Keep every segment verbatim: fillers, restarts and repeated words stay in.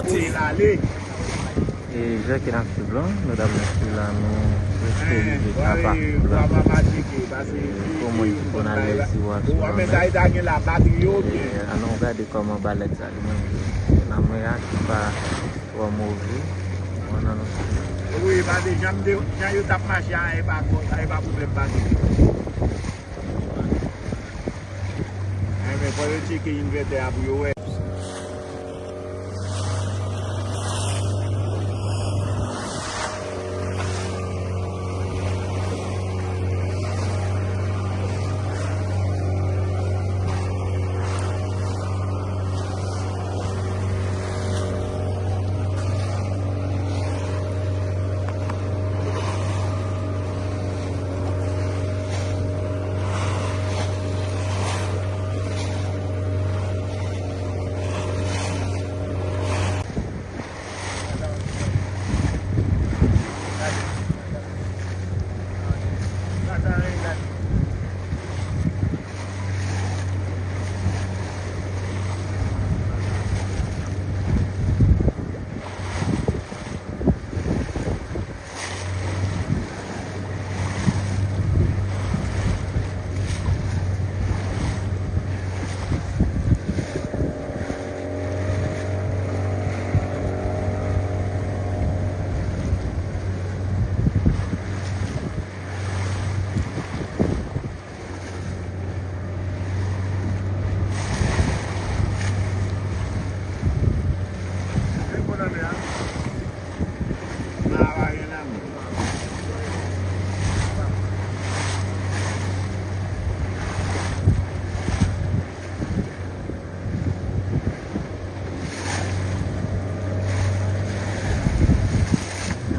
E jan ke n ap swiv lan, medam mesye la, nou preske rive Kapa la. E pou moun ki konn ale Ziwa sou lanmè, e ann nou gade kòman balèt sa li menm ye. Lanmè a ki pa twò move. Bon, nan nou swiv. Wi, pa de jan m te, jan yo t ap mache a, e pa, e pa pwoblèm pa de. Enben, fò yo tcheke envètè a pou yo wè.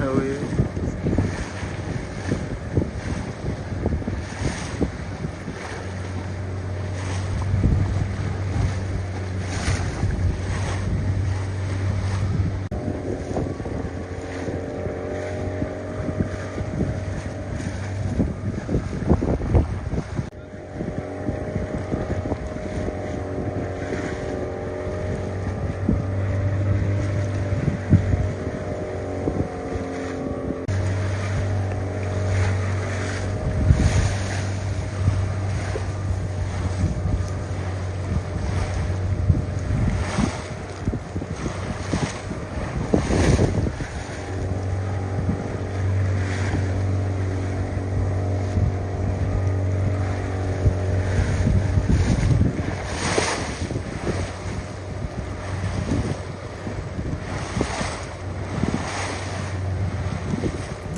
Ah wi.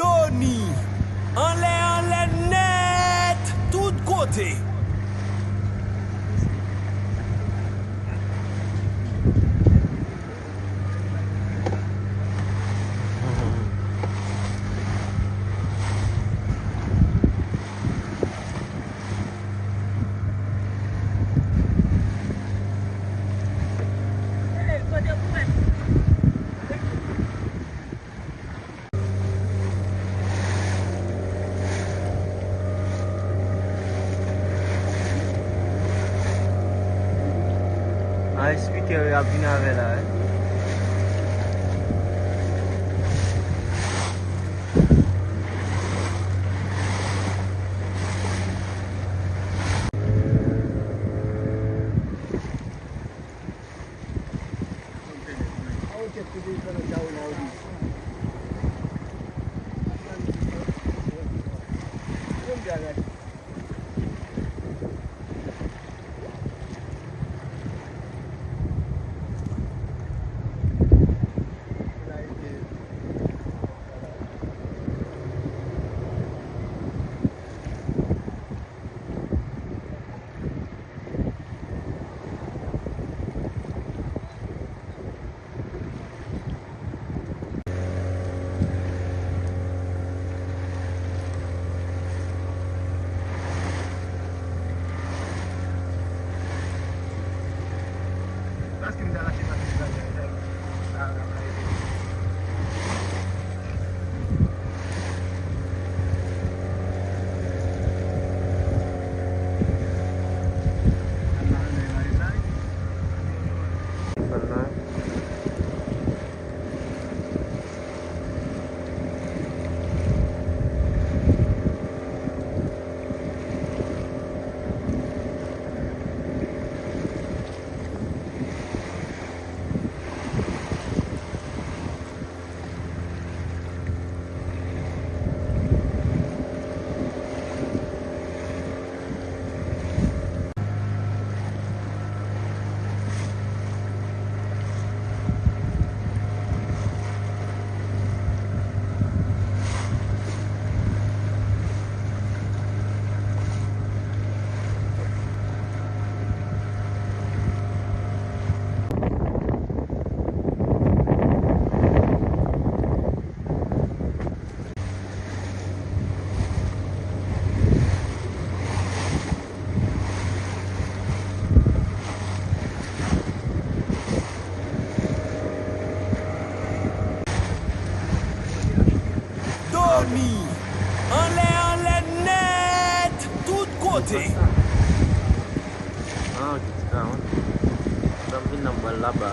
Doni, anlè, anlè nèt, tout kote. A, scooter yo ap vin avè la, wi. Ah, ok, ti ka, wi. Sa m vin nan m pral laba.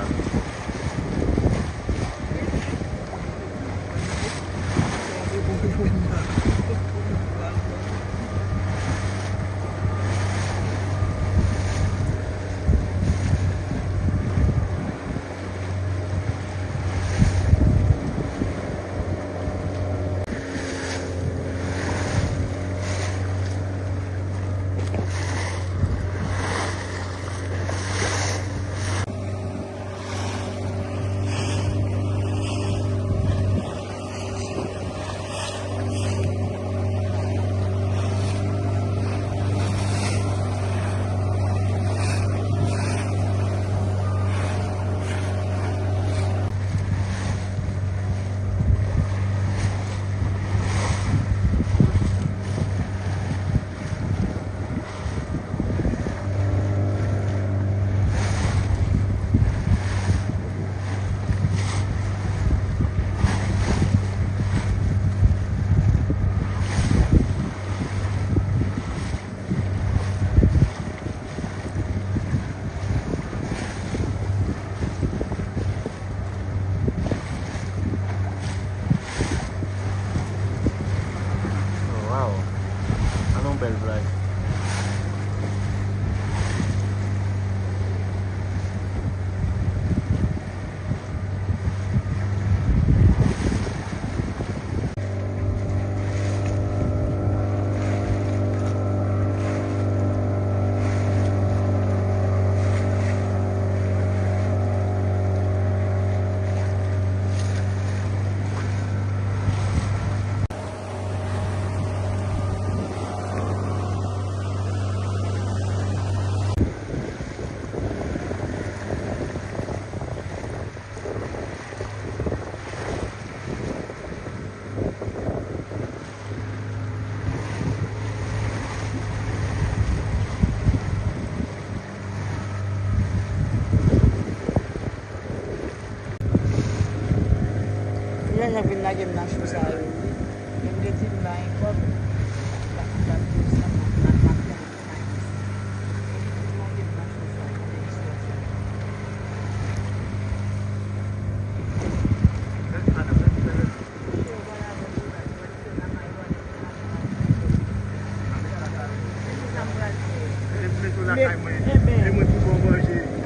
Oh, wow. An nou bèl plaj. Jan jan vin lage m nan cho sa yo, wi. Yo te di m pa gen kòb, m pa, m pa di yo sa, m ap, m ap, m ap,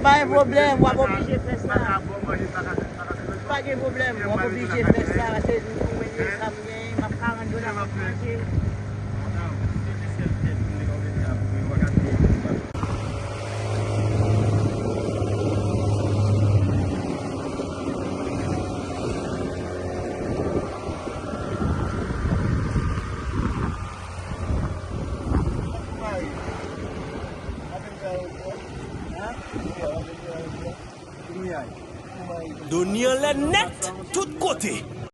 Pa gen pwoblèm, w ap oblije fè sa. Pa gen pwoblèm, w ap oblije fè sa, paske nou menm yo sa m genyen, m ap ka rann yo la pou manje. Doni anlè nèt, tout kote.